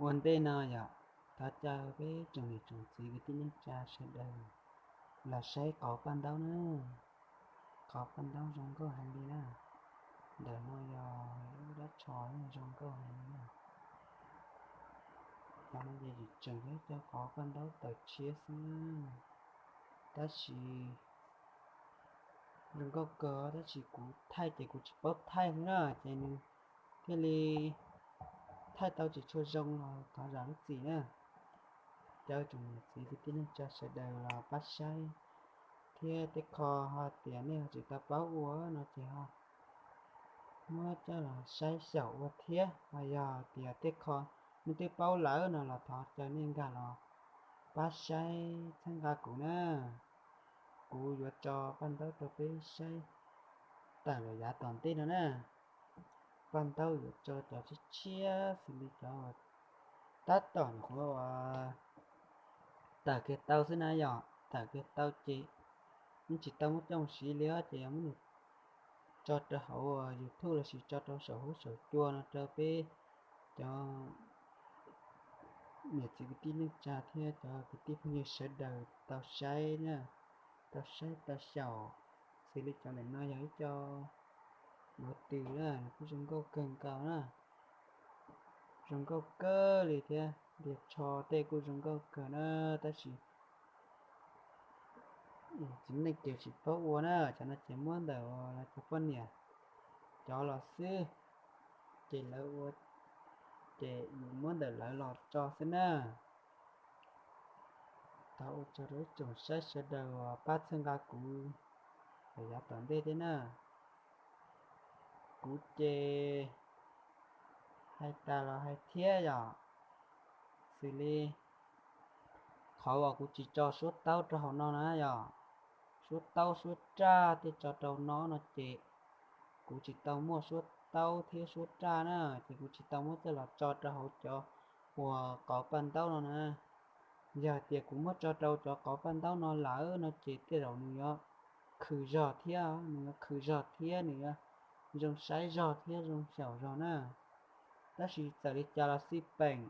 Ua ntej no yog thov caw peb tsoom niam tsoom txiv kwv tij neej tsa sawv daws los saib qauv paj ntaub na. Qauv paj ntaub zoo nkauj heev li na. Ntawm no yog lub dab tsho zoo nkauj heev li na. Cov no ces tseem yog cov qauv paj ntaub tawm tshiab xwb na, tab sis zoo nkauj kawg tab sis kuv thaij ces kuv tsis paub thaij li na, ces nws thiaj li thaij tau tsis tshua zoo los thov zam lub txim na. Caw tsoom niam txiv kwv tij neej tsa sawv daws los pab saib, thiab tej qho ho tias nej ho tsis tau paub ua no ces ho muab coj los saib xyaum ua thiab, ho yog tias tej qho nej twb paub lawm no los thov caw nej nkag los pab saib txhawb nqa kuv na. Kuv yuav tso paj ntaub rau peb saib tawm los yav tom ntej no na. Paj ntaub yuav tso cov tshiab tshiab xws li cov tab tom nyuam qhuav uas tawm kiag tau xwb na yom, tawm kiag tau ces yeej tsis tau muab coj mus siv li os, ces yog muab nws tso rau hauv YouTube lossis tso rau saum huab saum cua no rau peb cov niam txiv kwv tij neej tsa thiab cov kwv tij phooj ywg sawv daws tau saib na, tau saib tau xyaum. Xws li cov ntawm no yog ib co duav tws na, nws kuj zoo nkauj kawg nkaus na, zoo nkauj kawg li thiab. Ntiag tsho tej kuj zoo nkauj kawg na, tab sis txiv neej ces tsis paub ua na, cov no ces muab ntawm cov poj niam cov los xwb, ces lawv ua, ces yus muab ntawm lawv los tso xwb na. Thov ua tsaug rau ib tsoom saib sawv daws uas pab txhawb nqa kuv yav tom ntej thiab na. Kuv ces hais tas los hais thiab yom, xws li qhov uas kuv tsis tso suab taub rau hauv no na yom, suab taub suab raj tej tso rau no no ces kuv tsis tau muaj suab taub thiab suab raj na, ces kuv tsis tau muab coj los tso rau hauv cov uas qauv paj ntaub no na. Yog tias kuv muab tso rau cov qauv paj ntaub no lawm no ces tej zaum nws yuav khw zog thiab, nws yuav khw zog thiab nws yuav zoo saib zog thiab zoo xyaum zog na. Tab sis txawm li cas los xij peem,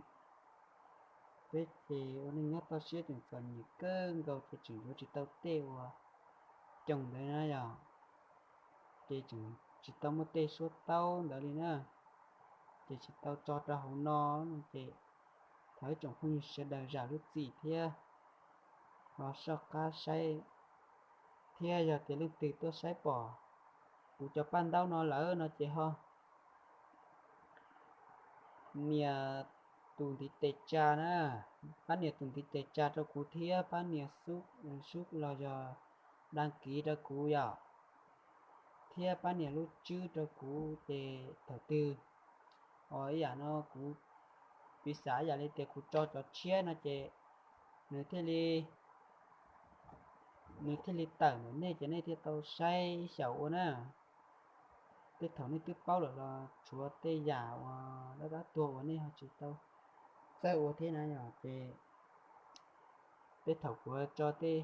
peb ces ua neej nyob toj siab tseem txom nyem kawg nkaus ces tseem yuav tsis tau tej uas coo ntawd na yom, ces tseem tsis tau muaj tej suab taub ntawd li na, ces tsis tau tso rau hauv no no ces thov ib tsoom phooj ywg sawv daws zam lub txim thiab ho soj qab saib, thiab yog tias leej twg tuaj saib pom kuv cov paj ntaub no lawm no ces ho nias tus ntiv tes tsa na, pab nias tus ntiv tes tsa rau kuv thiab pab nias sub los yog đăng ký rau kuv yom, thiab pab nias lub tswb rau kuv ces thaum twg ua ib yam no kuv piv xam ib yam li tias kuv tso cov tshiab no ces nws thiaj li, nws thiaj li tawm ntawm nej ces nej thiaj tau saib ib xyaum ua na. Tej thaum nej twb paub lawm los tshuav tej yam uas dab dab tuag uas nej ho tsis tau txawj ua thiab na yom, ces tej thaum kuv tso tej,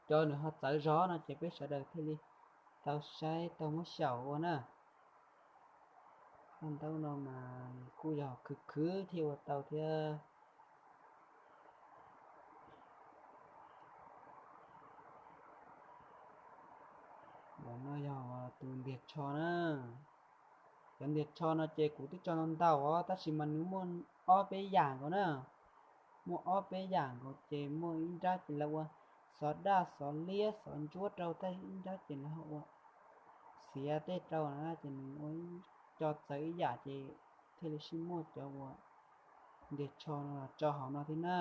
cov nws ho txawv zog no ces peb sawv daws thiaj li tau saib tau muab xyaum ua na. Paj ntaub no mas nws kuj yog khwv khwv thiaj ua tau thiab. Ntawm no yog tus ntiag tsho na. Cov ntiag tsho no ces kuv twb tso ntau ntau os, tab sis mas nws muaj ob peb yam nkaus na. Muaj ob peb yam nkaus ces muaj ib nrab ces lawv ua xov daj xov liab xov ntsuab rau, tab ib nrab ces lawv ho ua xiav tej rau na, ces nws ua co txawv ib yam ces thiaj li sib muaj cov uas ntiag tsho no los tso hauv no thiab na.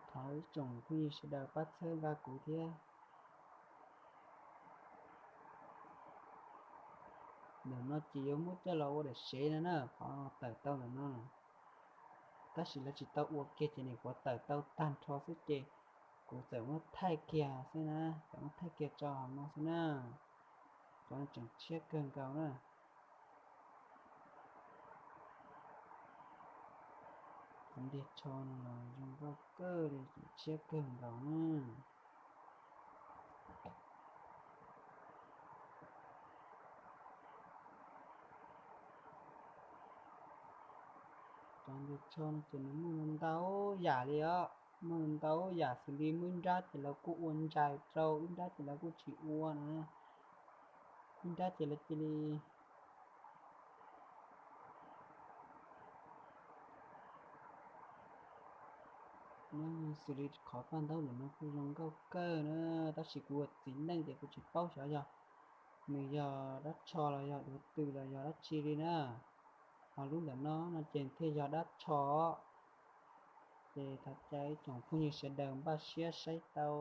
Thov ib tsoom phooj ywg sawv daws pab txhawb nqa kuv thiab. Ntawm no ces yuav muab coj los ua daim sev no na, qhov tawm tau ntawm no, tab sis lawv tsis tau ua kiag ces nim qhuav tawm tau tag nrho xwb ces kuv txawm muab thaij kiag xwb na, txawm muab thaij kiag tso hauv no xwb na. Cov no tseem tshiab kawg nkaus na. Cov ntiag tsho no los zoo nkauj kawg li, tseem tshiab kawg nkaus na. Cov ntawd tso no ces nws muaj ntau yam li os, muaj ntau yam xws li muaj ib nrab ces lawv kuj ua ntsais rau, ib nrab ces lawv kuj tsis ua na, ib nrab ces lawv cia li Xws li qhov paj ntaub ntawm no kuj zoo nkauj kawg na, tab sis kuv ua txiv neej ces kuv tsis paub xyov yog nws yog dab tsho los yog duav tw los yog dab tsi li na. Ho lub ntawm no no ces thiaj yog dab tsho. Ces thov caw ib tsoom phooj ywg sawv daws npaj siab saib tau